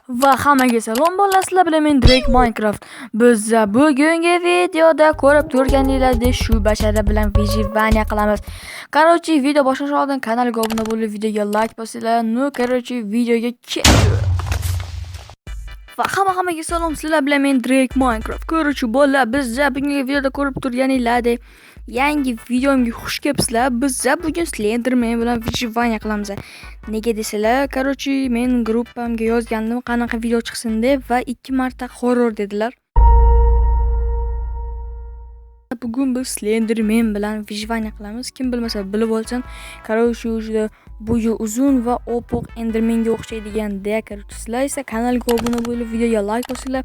Va hammaga salom bolalar, sizlar bilan men Drake Minecraft. Biz bugungi videoda ko'rib turganingizdek shu bashara bilan выживание qilamiz. Короче, video boshlash oldin kanalga obuna bo'lib, videoga like bosinglar. Ну, короче, videoga ketdik. Va hammaga salom, sizlar bilan men Drake Minecraft. Короче, bolalar, biz bugungi videoda ko'rib turganingizdek yangi videomga xush kelibsizlar. Biz bugun Slenderman bilan выживание qilamiz. Nega desalar, короче, men gruppamga yozgandim qanaqa video chiqsin deb va 2 marta horror dedilar. Bugun biz Slenderman bilan выживание qilamiz. Kim bilmasa bilib olsin. Короче, juda bo'yi uzun va opoq Endermanga o'xshaydigan-da. Короче, sizlar esa kanalga obuna bo'lib, videoga like bosinglar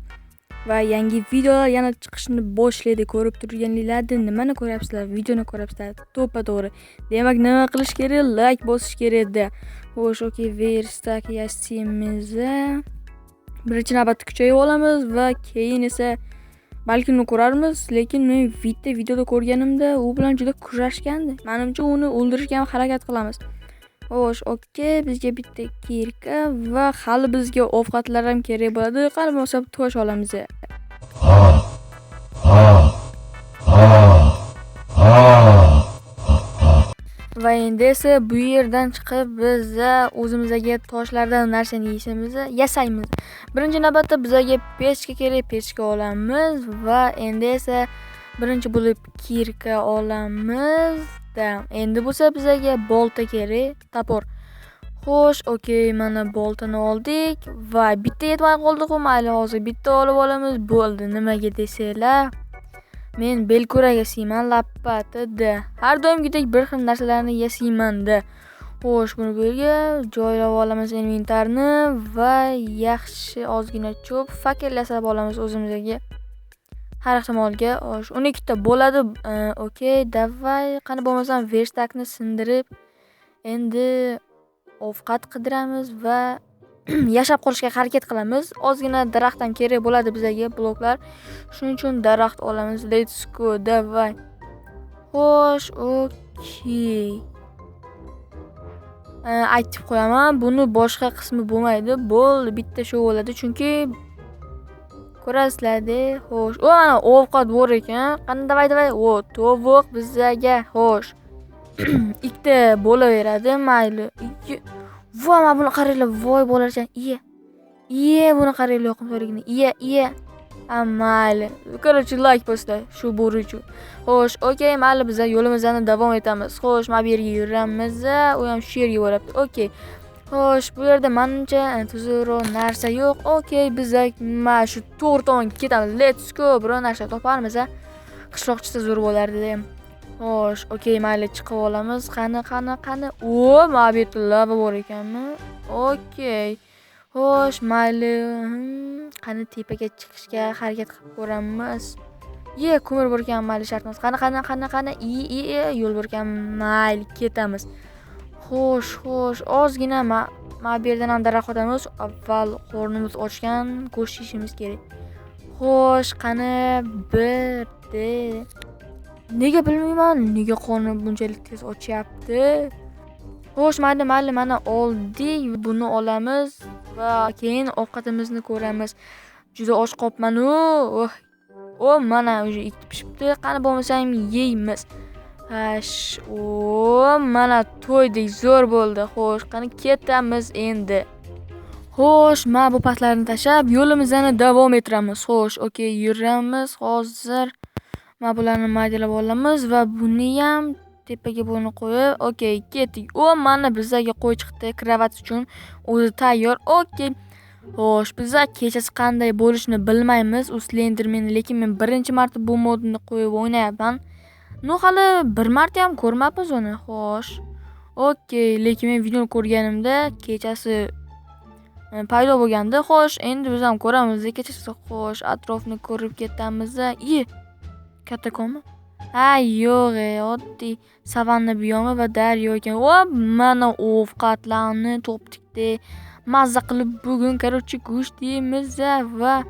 va yangi videolar yana chiqishni boshlaydi. Ko'rib turganinglarda nimani ko'ryapsizlar? Videoni ko'ryapsizlar. To'ppa-to'g'ri. Demak, nima qilish kerak? Like bosish kerak-da. Xo'sh, okey, верстак yasaymiz. Birinchi navbatda kuchayib olamiz va keyin esa balki uni ko'rarmiz, lekin men bitta videoda ko'rganimda u bilan juda kurashgandi. Menimcha, uni o'ldirishga ham harakat qilamiz. Xo'sh, okey, bizga bitta кирка va hali bizga ovqatlar ham kerak bo'ladi. Qani bo'lmasa tosh olamiz. Ha ha ha ha. Va endi esa bu yerdan chiqib biz o'zimizdagi toshlardan narsani yeyishimiz, yasaymiz. Birinchi navbatda bizga pechka kerak, pechka olamiz va endi esa birinchi bo'lib кирка olamiz. Da, endi bo'lsa bizga bolta kerak, топор. Xo'sh, okey, mana boltani oldik va bitta yetmay qoldi-ku, mayli hozir bitta olib olamiz, bo'ldi. Nimaga desanglar, men belkurak yasayman, лопата-da. Har doimgidek bir xil narsalarni yasayman-da. Xo'sh, buni bu yerga joylab olamiz inventarni va yaxshi ozgina cho'p, факел yasab olamiz o'zimizga. Har ehtimolga. Xo'sh, 12 ta bo'ladi. Okey, давай, qani bo'lmasam верстак ni sindirib, endi ovqat qidiramiz va yashab qolishga harakat qilamiz. Ozgina daraxt ham kerak bo'ladi bizga, bloklar. Shuning uchun daraxt olamiz. Let's go, давай. Xo'sh, okey. Aytib qo'yaman, buni boshqa qismi bo'lmaydi. Bo'ldi, bitta shu bo'ladi, chunki ko'rasizlar-da. Xo'sh, o mana ovqat bor ekan. Qani, давай, давай. O, tovuq bizaga. Xo'sh. Ikkita bo'laveradi, mayli. Voy, mana buni qaranglar, voy bolajon. Iye. Iye, buni qaranglar yoqimtoyligini. Iye, iye. Ha, mayli. Короче, like bosinglar shu bo'ri uchun. Xo'sh, okey, mayli, biz yo'limizni davom etamiz. Xo'sh, mana bu yerga yuramiz. U ham shu yerga boryapti. Okey. Xo'sh, bu yerda menimcha tuzukroq narsa yo'q. Okey, biz mana shu to'g'ri tomonga ketamiz. Let's go. Biror narsa toparmiz, a? Qishloq chiqsa zo'r bo'lardi. Xo'sh, okey, mayli, chiqib olamiz. Qani, qani, qani. O, mana bu yerda lava bor ekanmi? Okey. Xo'sh, mayli. Qani tepaga chiqishga harakat qilib ko'ramiz. Ye, ko'mir bor ekan, mayli, shart emas. Qani, qani, qani, qani. I, i, i, yo'l bor ekan. Mayli, ketamiz. Xo'sh, xo'sh, ozgina mana bu yerdan ham daraxt otamiz. Avval qornimiz ochgan, go'sht yeyishimiz kerak. Xo'sh, qani bir, de. Nega bilmayman, nega qornim bunchalik tez ochyapti. Xo'sh, mayli, mayli, mana oldik. Buni olamiz va keyin ovqatimizni ko'ramiz. Juda och qolibman-u. Oh, o, mana уже ikkita pishibdi. Qani bo'lmasam yeymiz. Hash, o, mana to'ydik, zo'r bo'ldi. Xo'sh, qani ketamiz endi. Xo'sh, mana bu patlarni tashlab yo'limizni davom ettiramiz. Xo'sh, okey, yuramiz. Hozir mana bularni maydalab olamiz va buni ham tepaga buni qo'yib, okey, ketdik. O, mana bizga qo'y chiqdi, кровать uchun o'zi tayyor. Okey. Xo'sh, biza kechasi qanday bo'lishini bilmaymiz. U Slenderman, lekin men birinchi marta bu modni qo'yib o'ynayapman. Ну, hali bir marta ham ko'rmabmiz uni. Xo'sh. Okey, lekin men videoni ko'rganimda kechasi paydo bo'lgandi. Xo'sh, endi biz ham ko'ramiz kechasi. Xo'sh, atrofni ko'rib ketamiz. Iye, katakombi? Ha, yo'q, oddiy savanna biyomi va daryo ekan. O, mana ovqatlarni topdik-da. Mazza qilib bugun, короче, go'sht yeymiz va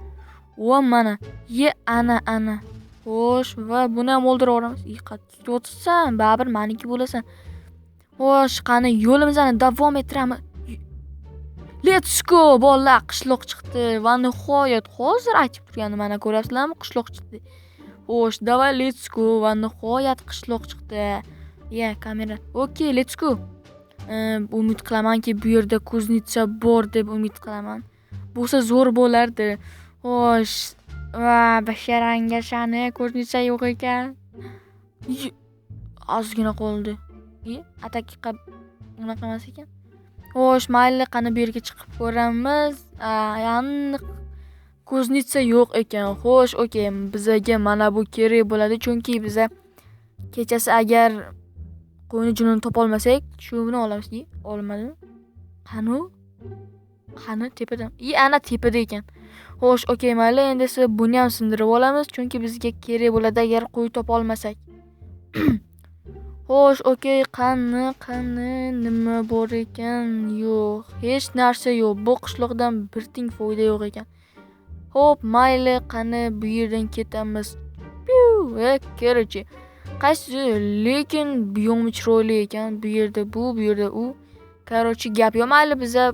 o, mana. Ye, ana, ana. Xo'sh, va buni ham o'ldirib yuboramiz. I, qayerga o'tibsan? Baribir maniki bo'lasan. Xo'sh, qani yo'limizni davom ettiramiz. Let's go bolalar, qishloq chiqdi va nihoyat hozir aytib turganim, mana ko'ryapsizlarmi, qishloq chiqdi. Xo'sh, давай let's go va nihoyat qishloq chiqdi. Ya, kamera. Okey, let's go. Umid qilamanki, bu yerda кузница bor deb umid qilaman. Bo'lsa zo'r bo'lardi. Xo'sh, va basharanga shani кузница yo'q ekan. Ozgina qoldi. Ataki unaqa emas ekan. Xo'sh, mayli, qani bu yerga chiqib ko'ramiz. Aniq кузница yo'q ekan. Xo'sh, okey, bizaga mana bu kerak bo'ladi, chunki biza kechasi agar qo'yni junini topolmasak, shuni olamiz. Olmadim. Qani u? Qani tepada? Ana tepada ekan. Xo'sh, okey, mayli, endi esa buni ham sindirib olamiz, chunki bizga kerak bo'ladi agar qo'y topolmasak. Xo'sh, okey, qani nima bor ekan? Yo'q, hech narsa yo'q. Bu qishloqdan bir tiyin foyda yo'q ekan. Xo'p, mayli, qani bu yerdan ketamiz. Короче, qaysi, lekin buyog'imi chiroyli ekan. Bu yerda bu, bu yerda u. Короче, gap yo'q. Mayli, biza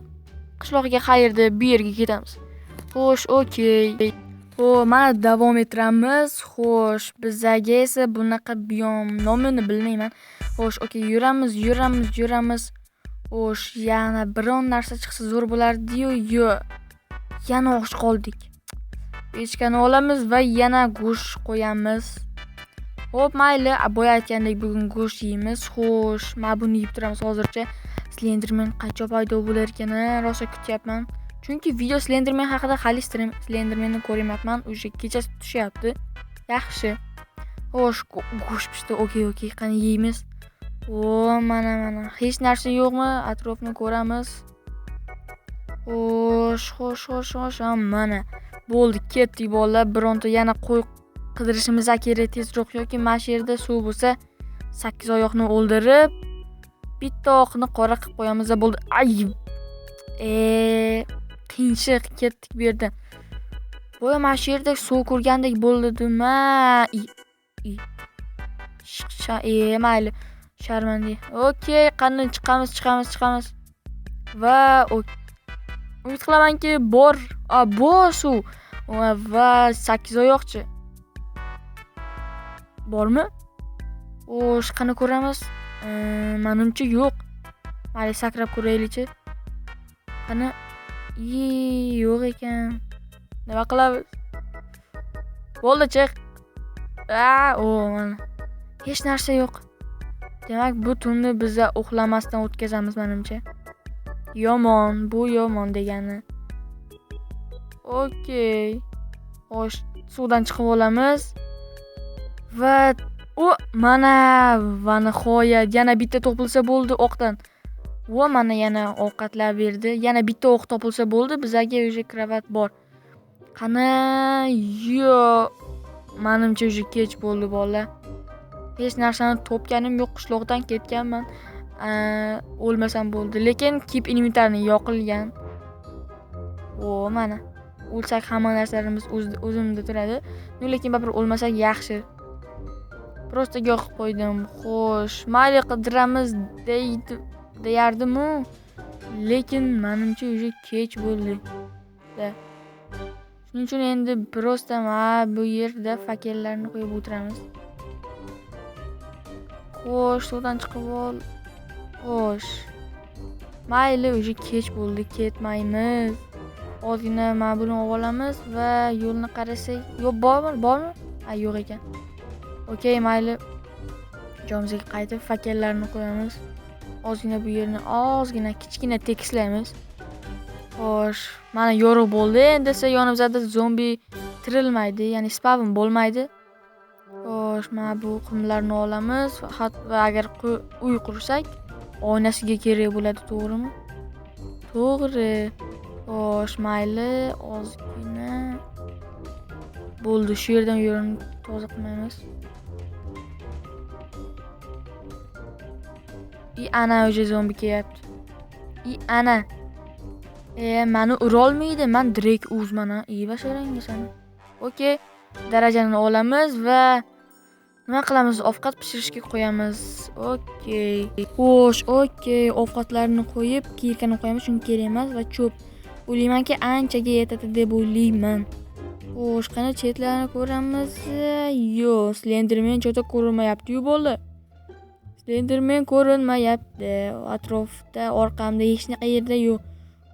qishloqga qayerda bu yerga ketamiz. Xo'sh, okey. Xo'p, mana davom ettiramiz. Xo'sh, bizaga esa bunaqa biyom nomini bilmayman. Xo'sh, okey, yuramiz, yuramiz, yuramiz. Xo'sh, yana biron narsa chiqsa zo'r bo'lardi-yu, yo'q. Yana och qoldik. Pechkani olamiz va yana go'sht qo'yamiz. Xo'p, mayli, boya aytgandek bugun go'sht yeymiz. Xo'sh, mana buni yeb turamiz hozircha. Slenderman qachon paydo bo'lar ekan, rosa kutyapman. Chunki video Slenderman haqida hali Slendermanni ko'rmayapman. O'sha kechasi tushyapti. Yaxshi. Xo'sh, go'sht pishdi. Okey, okey, qani yeymiz. O, mana mana. Hech narsa yo'qmi? Atrofni ko'ramiz. Xo'sh, xo'sh, xo'sh, xo'sh, mana. Bo'ldi, ketdik bolalar. Bironta yana qo'y qidirishimiz kerak tezroq, yoki mana shu yerda suv bo'lsa 8 oyoqni o'ldirib, bitta oqni qora qilib qo'yamiz va bo'ldi. Ay! Qiyshiq ketdik bu yerda. Boya mana shu yerda suv ko'rgandek bo'ldim-a. Mayli. Sharmanda. Okey, qani chiqamiz, chiqamiz, chiqamiz. Va umid qilamanki bor, bor suv. Va 8 oyoqchi. Bormi? Xo'sh, qani ko'ramiz. Menimcha yo'q. Mayli, sakrab ko'raylikchi. Qani? Yo'q ekan. Nima qilamiz? Bo'ldi, chiq. O, mana. Hech narsa yo'q. Demak, bu tunni biza uxlamasdan o'tkazamiz menimcha. Yomon, bu yomon degani. Okey. Xo'sh, suvdan chiqib olamiz. Va o, mana va nihoyat yana bitta topilsa bo'ldi o'qdan. Va mana yana ovqatlar berdi. Yana bitta o'q topilsa bo'ldi, bizaga o'sha kravat bor. Qani? Yo'q. Menimcha o'sha kech bo'ldi bolalar. Hech narsani topganim yo'q, qishloqdan ketganman. O'lmasam bo'ldi. Lekin keep inventarni yoqilgan. O, mana. O'lsak hamma narsalarimiz o'zimda turadi. Lekin baribir o'lmasak yaxshi. Prosta yoqib qo'ydim. Xo'sh, mayli qidiramiz deyardim-u. Lekin menimcha уже kech bo'ldi. Shuning uchun endi prosta mana bu yerda fakellarni qo'yib o'tiramiz. Xo'sh, suvdan chiqib ol. Xo'sh. Mayli, уже kech bo'ldi, ketmaymiz. Ozgina mana buni olamiz va yo'lni qarasak, yo'q bormi? Bormi? Ha, yo'q ekan. Okey, mayli. Joyimizga qaytib fakellarni qo'yamiz. Ozgina bu yerni ozgina kichkina tekislaymiz. Xo'sh, mana yorug' bo'ldi. Endi esa yonimizda zombi tirilmaydi, ya'ni spavn bo'lmaydi. Xo'sh, mana bu qumlarni olamiz va agar uy qursak, oynasiga kerak bo'ladi, to'g'rimi? To'g'ri. Xo'sh, mayli, ozgina bo'ldi. Shu yerdan bu yerini toza qilmaymiz. Ana o'sha zombi kelyapti. Ana. Meni urolmaydi. Men Drake o'zman, ha. Basharangga seni. Okey, darajani olamiz va Nima qilamiz? Ovqat pishirishga qo'yamiz. Okey. Xo'sh, okey, ovqatlarni qo'yib, kirkani qo'yamiz, chunki kerak emas va cho'p. O'ylaymanki, anchaga yetadi deb o'ylayman. Xo'sh, qani chetlarni ko'ramiz. Yo'q, Slenderman cho'ta ko'rinmayapti-yu bo'ldi. Slenderman ko'rinmayapti. Atrofda, orqamda hech qanaqa yerda yo'q.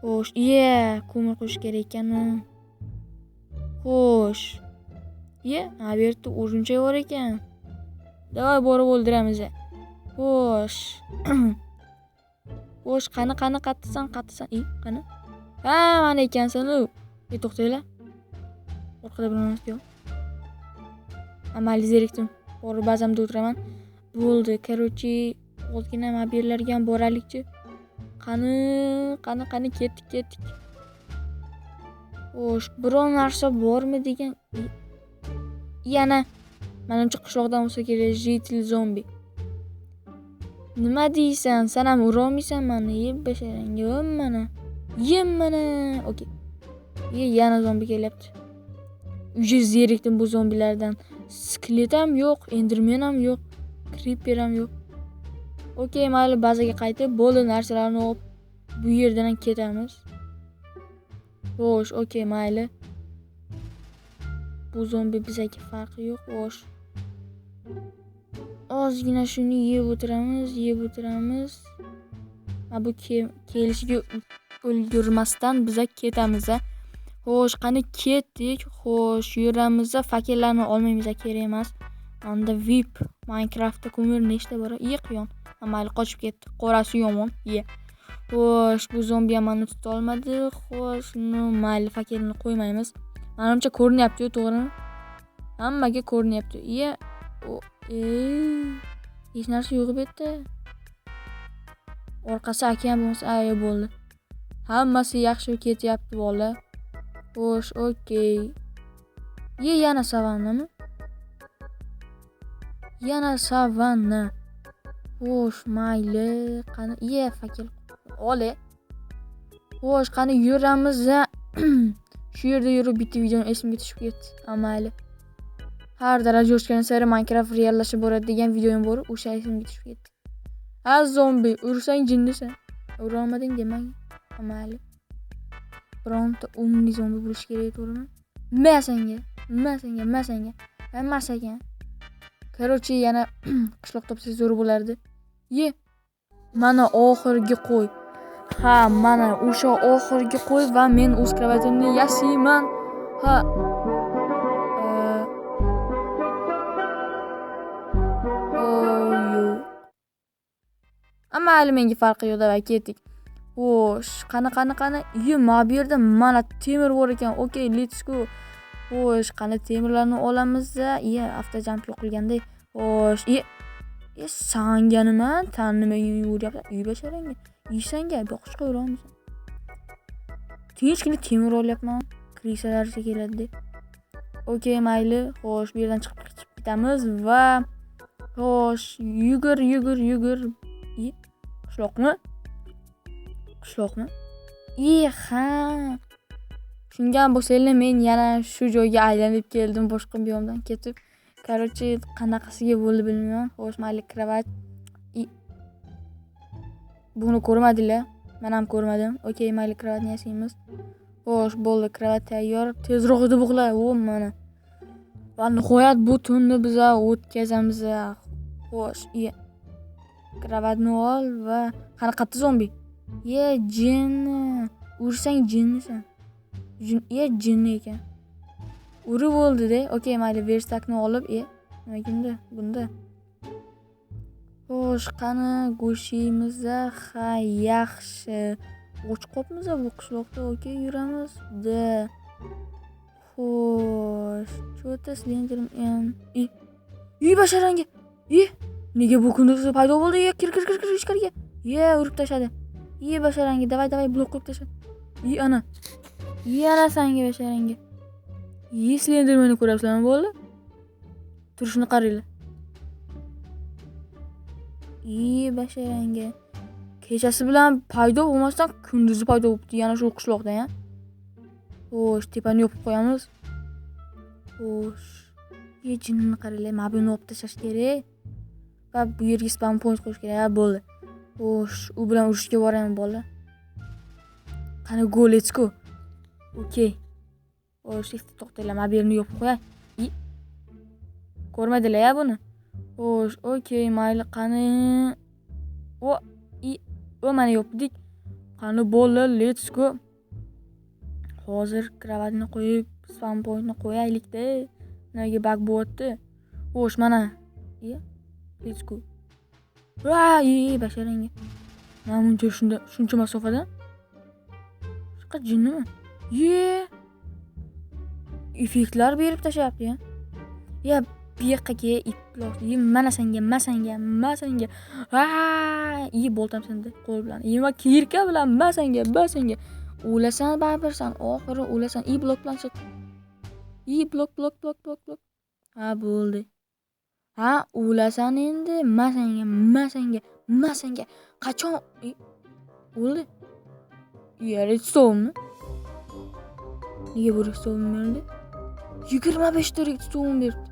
Xo'sh, ko'mir qo'yish kerak ekan. Xo'sh. Ha, bu yerda o'rimchak bor ekan. Davay borib o'ldiramiz. Xo'sh. Xo'sh, qani, qani, qattisan, qattisan. Qani? Ha, mana ekansan u. To'xtanglar. Orqada bir narsa yo'q. Mayli, zerikdim. Borib bazamda o'tiraman. Bo'ldi, короче, ozgina mana bu yerlarga ham boraylikchi. Qani, qani, qani, ketdik, ketdik. Xo'sh, biror narsa bormi degan. Yana menimcha qishloqdan bo'lsa kerak, житель zombi. Nima deysan? Sen ham urolmaysan meni, yeb basharangga, mana. Yem mana. Okey. Yana zombi kelyapti. Уже zerikdim bu zombilardan. Skelet ham yo'q, enderman ham yo'q, creeper ham yo'q. Okey, mayli, bazaga qaytib, bo'ldi, narsalarni olib bu yerdan ham ketamiz. Xo'sh, okey, mayli. Bu zombi bizga farqi yo'q. Xo'sh. Ozgina shuni yeb o'tiramiz, yeb o'tiramiz. Ha, bu kelishiga ulgurmasdan biza ketamiz. Xo'sh, qani ketdik. Xo'sh, yuramiz. Fakellarni olmaymiz, kerak emas. Menda VIP Minecraftda ko'mir nechta bor? Quyon. Mayli, qochib ketdi. Qorasi yomon. Xo'sh, bu zombi ham meni tuta olmadi. Xo'sh, mayli, fakelni qo'ymaymiz. Menimcha ko'rinyapti-yu, to'g'rimi? Hammaga ko'rinyapti. Hech narsa yo'q bu yerda. Orqasi okean bo'lmasa, ay bo'ldi. Hammasi yaxshi ketyapti bola. Xo'sh, okey. Yana savannami? Yana savanna. Xo'sh, mayli. Qani, fakel ol. Xo'sh, qani yuramiz. Shu yerda yurib bitta videom esimga tushib ketdi. Mayli. Har daraja o'sgan sari Minecraft reallashib boradi degan videom bor, o'sha esimga tushib ketdi. Ha, zombi, ursang jinnisan. Ura olmading demang. Mayli. Bironta umni zombi bo'lishi kerak, to'g'rimi? Ma senga, ma senga, ma senga. Hammasi ekan. Короче, yana qishloq topsak zo'r bo'lardi. Mana oxirgi qo'y. Ha, mana o'sha oxirgi qo'y va men o'z kravatimni yasayman. Ha. Yo'q. Mayli, menga farqi yo'q, davay ketdik. Xo'sh, qani, qani, qani. Mana bu yerda mana temir bor ekan. Okey, let's go. Xo'sh, qani temirlarni olamiz. Avtojump yo'qilganday. Xo'sh, sanga nima? Tan nimaga yuguryapsan? Basharangga. Sanga boqishqa yurolmaysan. Tinchgina temir olyapman. Krisalarcha keladi deb. Okey, mayli. Xo'sh, bu yerdan chiqib ketamiz va xo'sh, yugur, yugur, yugur. Qishloqmi? Qishloqmi? Ha. Shunga bo'lsanglar men yana shu joyga aylanib keldim, boshqa biyomdan ketib. Короче, qanaqasiga bo'ldi bilmayman. Xo'sh, mayli, kravat. Buni ko'rmadinglar? Men ham ko'rmadim. Okey, mayli, kravatni yasaymiz. Xo'sh, bo'ldi, kravat tayyor. Tezroq yetib uxla. Mana. Va nihoyat bu tunni biz o'tkazamiz. Xo'sh, kravatni ol va qani qatta zombi? Jinni. Ursang jinnisan. Jinni ekan. Urib bo'ldi-da. Okey, mayli, verstakni olib, nima bunda? Bunda. Xo'sh, qani go'shimiz. Ha, yaxshi. Och qolibmiz bu qishloqda. Okey, yuramiz. Da. Xo'sh, cho'ta Slenderman. Basharangga. Nega bu kunduz paydo bo'ldi? Kir, kir, kir, kir ichkariga. Urib tashladi. Basharangga, davay, davay, blok qo'yib tashladi. Ana. Ana sanga basharangga. Slendermanni ko'ryapsizlarmi bo'ldi? Turishini qaranglar. Basharangga. Kechasi bilan paydo bo'lmasdan kunduzi paydo bo'libdi yana shu qishloqda, ya. Xo'sh, tepani yopib qo'yamiz. Xo'sh. Ye, jinnini qaranglar, mana buni olib tashlash kerak. Va bu yerga spawn point qo'yish kerak. Ha, bo'ldi. Xo'sh, u bilan urushga boraman, bolalar. Qani, go, let's go. Okey. Xo'sh, to'xtanglar, mana bu yerni yopib qo'yay. I. Ko'rmadilar ya buni. Xo'sh, okey, mayli, qani. O, i, o, mana yopdik. Qani, bolalar, let's go. Hozir кровать ni qo'yib, spawn pointni qo'yaylik-da. Nimaga баг bo'lyapti? Xo'sh, mana. Iya, let's go. Va, e, basharangga. Mana buncha shunda shuncha masofadan? Shunaqa jinnimi? Ye! Effektlar berib tashlayapti ya. Ya, bu yoqqa kel, iflos. Ye, mana senga, ma senga, ma senga. Va, i, boltam sindi qo'l bilan. Ye, кирка bilan ma senga, ma senga. O'lasan baribir san, oxiri o'lasan. I, blok bilan chiq. I, blok, blok, blok, blok, blok. Ha, bo'ldi. Ha, o'lasan endi. Ma senga, ma senga, ma senga. Qachon o'ldi? Ya, redstone'mi? Nega bu redstone berdi? 25 ta redstone berdi.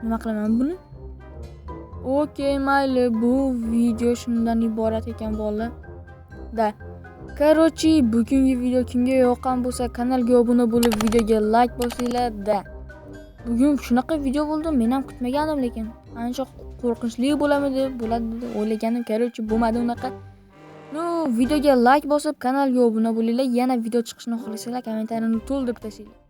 Nima qilaman buni? Okey, mayli, bu video shundan iborat ekan, bolalar. Да. Короче, bugungi video kimga yoqqan bo'lsa, kanalga obuna bo'lib, videoga like bosinglar. Да. Bugun shunaqa video bo'ldi, men ham kutmagandim, lekin ancha qo'rqinchli bo'ladimi deb bo'ladi deb o'ylaganim, короче, bo'lmadi unaqa. Ну, videoga like bosib, kanalga obuna bo'linglar. Yana video chiqishini xohlasanglar, kommentariyani to'ldirib tashlanglar.